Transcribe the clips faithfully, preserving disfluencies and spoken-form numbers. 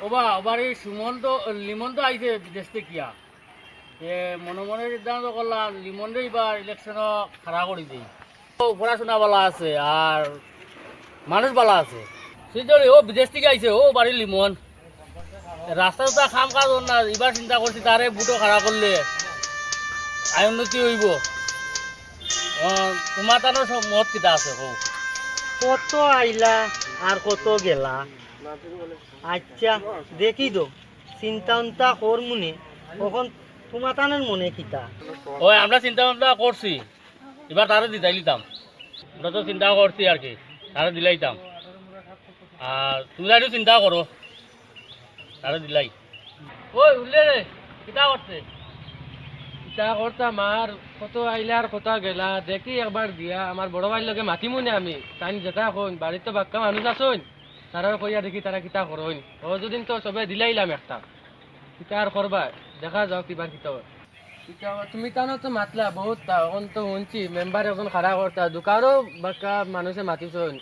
ওবা, ওবার এই সুমন তো, লিমন তো আইছে বিদেশ থাকিয়া। এ, মনে মনে সিদ্ধান্ত করলাম, লিমনরে এবার ইলেকশনও খাড়া করি দেই। ও পড়াশোনা বালা আছে, আর মানুষ বালা আছে। সিদ্ধরি, ও বিদেশ থাকি আইছে, ও বাড়ির লিমন। রাস্তা উস্তা কাম কাজ অর না, এবার চিন্তা করছি তারে ভোটও খাড়া করলে আয় উন্নতি অইবো। ও, তোমার তানোর সব মত কিতা আছে, কও? কত আইলা আর কত গেলা। আচ্ছা, দেখি তো, চিন্তা উন্তা করমুনে, অখন তোমার তানোর মনে কিতা? ওই, আমরা চিন্তা ভাবনা করছি, এবার তারে দিতাই লিতাম। আমরা তো চিন্তা করছি আর কি, তারে দিলাইতাম। আর তুমি একটু চিন্তা করো, তারে দিলাই। ওই, উঠলে রে, কিতা করতে? কিতা করতাম আর, কত আইলা আর কত গেলা, দেখি একবার গিয়া আমার বড় ভাইর লগে মাতিমুনে আমি। তাইন যেতা কইন, বাড়িত তো বাক্কা মানুষ আছইন, তারারে কইয়া দেখি তারা কিতা করইন। ও যদিন তো সবে দিলাইলাম একটা, কিতা আর করবা, দেখা যাউক কিবার কিতা অয়। কিতা অয়, তুমি তানো তো মাতলা বহুত তা, অখন তো হুনছি মেম্বার একজন খাড়া করতা, দোকানও বাক্কা মানুষে মাতিছইন,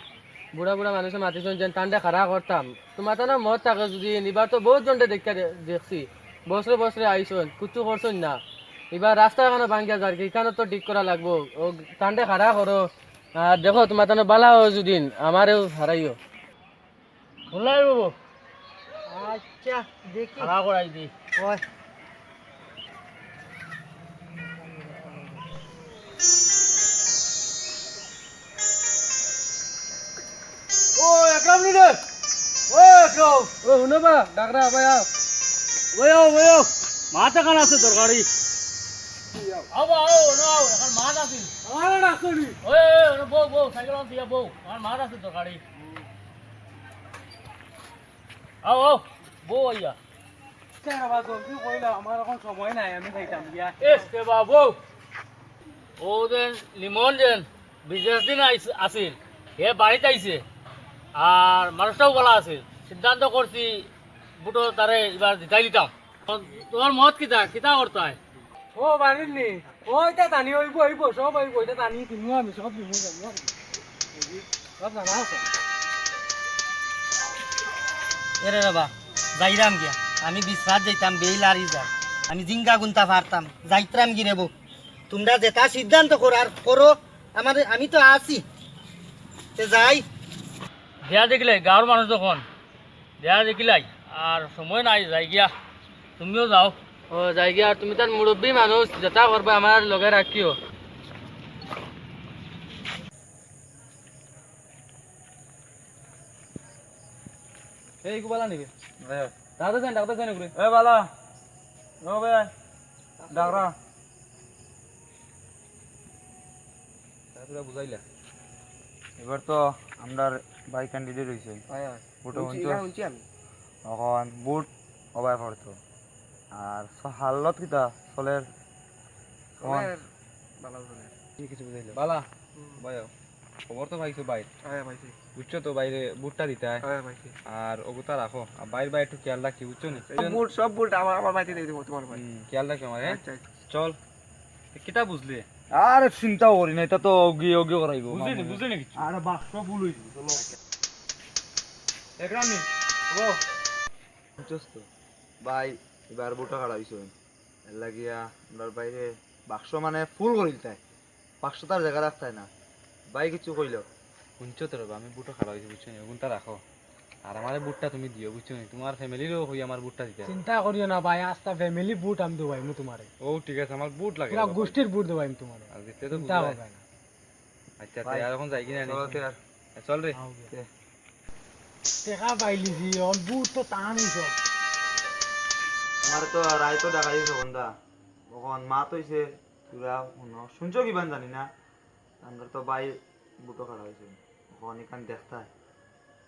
বুড়া বুড়া মানুষে মাতিছইন যেন তানরে খাড়া করতাম। তোমার তানো মত থাকে যদিন, এবার তো বহুত জনরে দেখিয়া দে-, দেখছি, বছরে বছরে আইছইন, কুচ্ছু করছইন না। এবার রাস্তা এখানো ভাঙ্গিয়া যার কি, এখানো তো ঠিক করা লাগবো। ও তানরে খাড়া করো, আর দেখো তোমার তানো বালা অয় যদিন, আমারেও হারাইও। হুনলাই বাবু। আচ্ছা, দেখি। খাড়া করাই দি। ওই। ও, একরাম নি রে? ও, একরাম। ও, হুনো বা, ডাকরা, ভাই আও। ওই আও, ওই আও। মাত এখান আছে দরকারি। আও বা, আও, না, আও, এখান মাত আছে। আমারে ডাকছো নি? ওই, ওই, ওই, বউ, বউ, সাইকেল আন দিয়া বউ। আমার মাত আছে দরকারি। আও, আও, বউ আইয়া। স্যার, আবার জলদি কইলা, আমার অখন সময় নাই, আমি যাইতাম গিয়া। এস, রে বাবু। ও যেন লিমন যেন বিদেশ দিন আইস-, আছিল, হে বাড়িত আইছে, আর মানুষটাও বালা আছিল। সিদ্ধান্ত করছি, ভোটও তারে এবার জিতাই দিতাম। তোমার মত কিতা, কিতা করতায়? ও বাড়ির নি, ও ইটা জানি অইবো, অইবো, সব অইবো, ইটা জানি দিমু আমি, সব দিমু, জানি আমি। সব জানা আছে। এরে বাবা, যাইরাম গিয়া। আমি বিছনাত যাইতাম, বেইল আরি যার। আমি জিঙ্গা গুনতা পারতাম, যাইতরাম গি রে বউ। তুমরা যেতা সিদ্ধান্ত করার করো, আমারে, আমি তো আছি। তে যাই। দিয়া দেখিলে, গাঁওর মানুষ যখন, দিয়া দেখিলাই, আর সময় নাই, যাই গিয়া, তুমিও যাও। ও, যাই গিয়া, আর তুমি তার মুরব্বি মানুষ, যেতা করবা আমার লগে রাখিও। এই, ইগু বালা নিবে। হ্যাঁ। ডাকতে যান, ডাকতে যান, ঘুরে। এ, বালা। ও বে, ডাকরা। তারা তোরা বুঝাইলা। এবার তো আমরার ভাই candidate অইছে। হয়, হয়। ভোটে হুনছি, হুনছো? ইয়া হুনছি আমি। অখন ভোট অবায় পড়তো। আর স-, হালত কিতা চলের? চলের, বালা চলের। কি কিছু বুঝাইলা? বালা। হুম। ভাই, খবর তো পাইছো ভাই। হ্যাঁ, পাইছি। বুঝছো তো বাইরে ভোটটা দিতায়। হ্যাঁ, পাইছি। আর ওগুতা রাখো। আর বাইর ভাই একটু খেয়াল রাখি, বুঝছো নি? সব ভোট, সব ভোট আমার, আমার বাড়িতে দিয়ে দেবো তোমার ভাই। হুম, খেয়াল রাখো আমার, হ্যাঁ? আচ্ছা, আচ্ছা। চল। এ, কিতা বুঝলে? আরে চিন্তাও করি না, এটা তো ওগি, ওগি করাইবো, বুঝলি নি, মামু। বুঝলি নি কিচ্ছু? আরে বাক্স ফুল হইছে, চলো। একরাম নি, ও। বুঝছস তো? ভাই, এবার ভোটে খাড়া হইছে। এর লাগিয়া আমরার বাইরে বাক্স মানে ফুল করিল তাই। বাক্স তার জায়গা রাখতায় না। ভাই কিছু কইলো? হুনছো তো রে বা, আমি ভোটে খাড়া হইছি, বুঝছো নি? ওগুনটা রাখো। আর আমারে ভোটটা তুমি দিও, বুঝছো নি? তোমার family-রেও কই আমার ভোটটা দিতে। চিন্তা করিও না ভাই, আস্তা family ভোট আমি দেবাইমু তোমারে। ও ঠিক আছে, আমার ভোট লাগে পুরা না বাবা। গোষ্ঠীর ভোট দেবাইমু তোমারে। আর দিতে তো চিন্তা বুঝায়। করবে না। আচ্ছা, ভাই, তে আর এখন যাই কিনা নি? চলো তে আর। এ, চল রে। আও বে। তে। টেকা পাইলিছি, অন ভোট তো টান হইছে। আমার তো রাইতো ডাকাইছে বন্ধা। অখন মাত হইছে, তোরা হুনো। শুনছো কিবান জানি না। আমরা তো ভাই ভোটে খাড়া হইছে। অখন ইখান দেখতায়।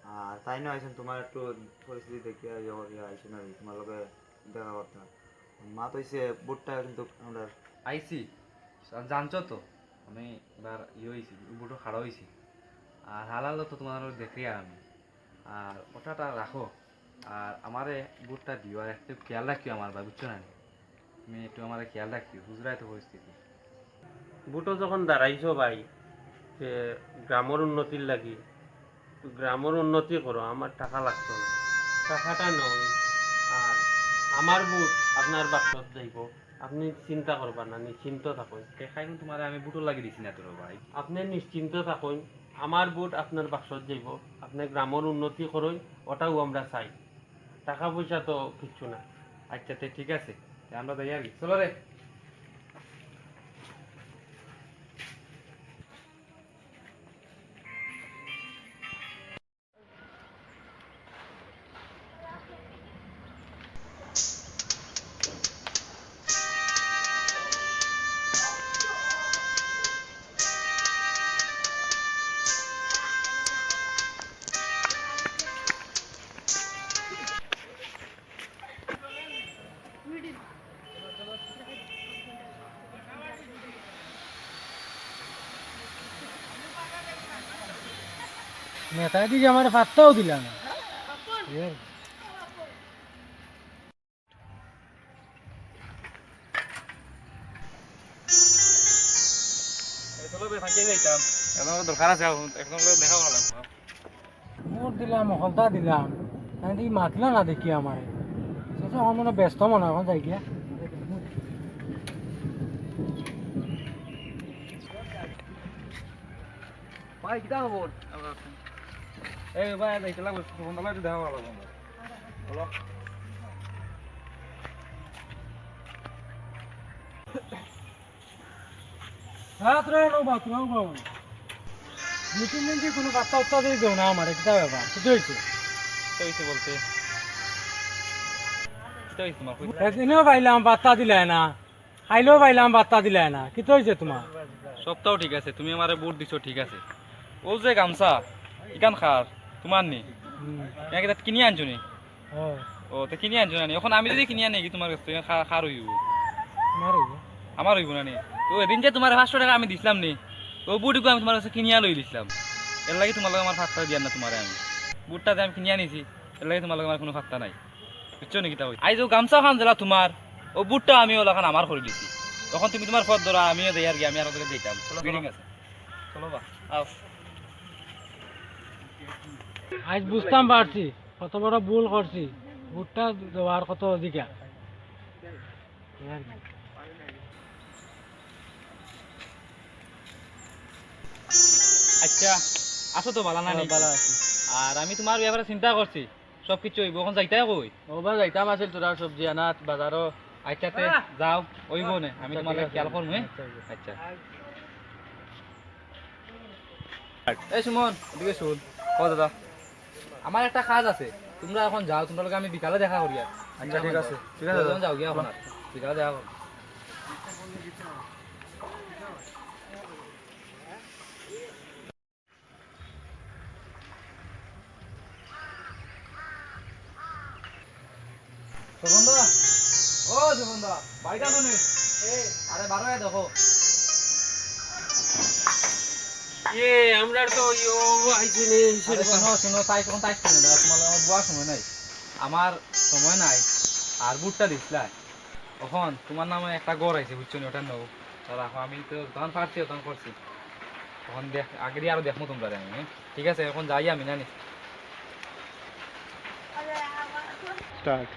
আর তাইন আইছইন তোমার একটু পরিস্থিতি দেখিয়া ইয়ে করিয়া আইছইন আর কি, তোমার লগে দেখা করতা। মাত হইছে ভোটটা কিন্তু আমরা আইছি। জানছো তো, আমি এবার ইয়ে হইছি, ভোটে খাড়া হইছি। আর হালাল তো তোমার দেখি আর আমি। আর ওটাটা রাখো। আর আমারে ভোটটা দিও, আর একটু খেয়াল রাখিও আমার ভাই, বুঝছো না? তুমি একটু আমারে খেয়াল রাখিও, বুঝরায় তো পরিস্থিতি। ভোটে যখন দাঁড়াইছো ভাই, যে গ্রামর উন্নতির লাগি, গ্রামর উন্নতি করো, আমার টাকা লাগতো না। টাকাটা নেইন, আর আমার ভোট আপনার বাক্সত যাইবো। আপনে চিন্তা করবা না, নিশ্চিন্ত থাকইন। টেকা অখন তুমারে আমি ভোটর লাগি দিছি না তো রে ভাই। আপনে নিশ্চিন্ত থাকইন, আমার ভোট আপনার বাক্সত যাইবো। আপনে গ্রামর উন্নতি করইন, ওটাউ আমরা চাই। টাকা পয়সা তো কিচ্ছু না। আইচ্ছা, তে ঠিক আছে, তে আমরা যাই আর কি। চলো রে। নেতায় দিকে আমারে পাত্তাও দিলা না। এই চলো বে, ফাঁকি যাইতাম। আমার দরকার আছে, এখন একজন লগে দেখা করা লাগবো। ভোট দিলাম, হলতা দিলাম, তাই দেখি মাতলা না দেখি আমারে। আচ্ছা, অখন মনে ব্যস্ত মনে অয়, অখন যাই গিয়া। ভাই, কিতা খবর? এই ভাই, যাইতে লাগবো, ফোন দিলে একটু দেখা করা লাগবো। বলো। রাত রে, নো বাপ, নো বাপ। দুই তিন দিন যে কোনো পাত্তা উত্তা দিয়ে দেও না আমারে, কিতা ব্যাপার? কিতা হইছে? কিতা হইছে বলতে? কিতা হইছে তোমার? কই- একদিনও পাইলাম, পাত্তা দিলায় না। খাইলেও পাইলাম, পাত্তা দিলায় না। কিতা হইছে তোমার? সবটাও ঠিক আছে, তুমি আমারে ভোট দিছো, ঠিক আছে। ও যে গামছা, ইখান কার? তোমার নি? হুম। ইখান কিতা কিনি আনছো নি? ও। ও, তে কিনি আনছো না নি? অখন আমি যদি কিনি আনি কি তোমার কাছ থাকি, কার, কার অইবো? আমার অইবো। আমার অইবো না নি? তো এদিন যে তোমারে পাঁচশো টেকা আমি দিছলাম নি, ও ভোটগু আমি তোমার কাছে কিনিয়া লই দিছলাম। এরলাগি তোমার লগে আমার পাত্তা দিয়ার না তোমারে আমি। ভোটটা যে আমি কিনিয়া আনিছি, এরলাগি তোমার লগে আমার কোনো পাত্তা নাই। বুঝছো নি কিতা কইছি? আইজ ও গামছাখান যেলা তোমার, ও ভোটটা আমি অলাখান আমার করি দিছি। অখন তুমি তোমার পথ ধরো, আমিও যাই আর কি, আমি আরো জাগাত যাইতাম। চলো, চলো। মিটিং আছে। চলো বা, আও। আইজ বুঝতাম পারছি, কত বড় ভুল করছি। ভোটটা দেওয়ার কত অধিকার। আচ্ছা, আছো তো, ভালা না নি? ভালা আছি। আর আমি তোমার ব্যাপারে চিন্তা করছি, সব কিছু অইবো। অখন যাইতায় কই? ও বা যাইতাম আছিল তোরা সবজি আনাত বাজারো। আচ্ছা, তে যাও, অইবো নে, আমি আচ্ছা, তোমার ঠিক আছে। খেয়াল করমু, হ্যাঁ? আচ্ছা, অইবো। আচ্ছা। এই সুমন, এদিকে শুন। ও দাদা, আমার একটা কাজ আছে, তোমরা অখন যাও, তোমরা লগে আমি বিকালে দেখা করি আর। আচ্ছা, ঠিক আছে, ঠিক আছে, তোমরা দাদা। যাও গিয়া অখন আর, বিকালে দেখা করো। সুগন্ধা, ও সুগন্ধা, বাইরে আছো নি? আরে বারো, এ দেখো। এ, আমরা তো ইয়ো আইছি নি, আরে শুনো, শুনো, তাই কোন তাই শুনে না, তোমার আমার বওয়ার সময় নাই, আমার সময় নাই। আর ভোটটা দিছলা, অখন তোমার নামে একটা ঘর আইছে, বুঝছো নি? ওটা নেও, তা রাখো। আমি তো যখন পারছি, তখন করছি। অখন দেখ, আগে দিয়ে আরো দেখবো তোমরা আমি, হ্যাঁ? ঠিক আছে, অখন যাই আমি, না নি? স্টার্ট।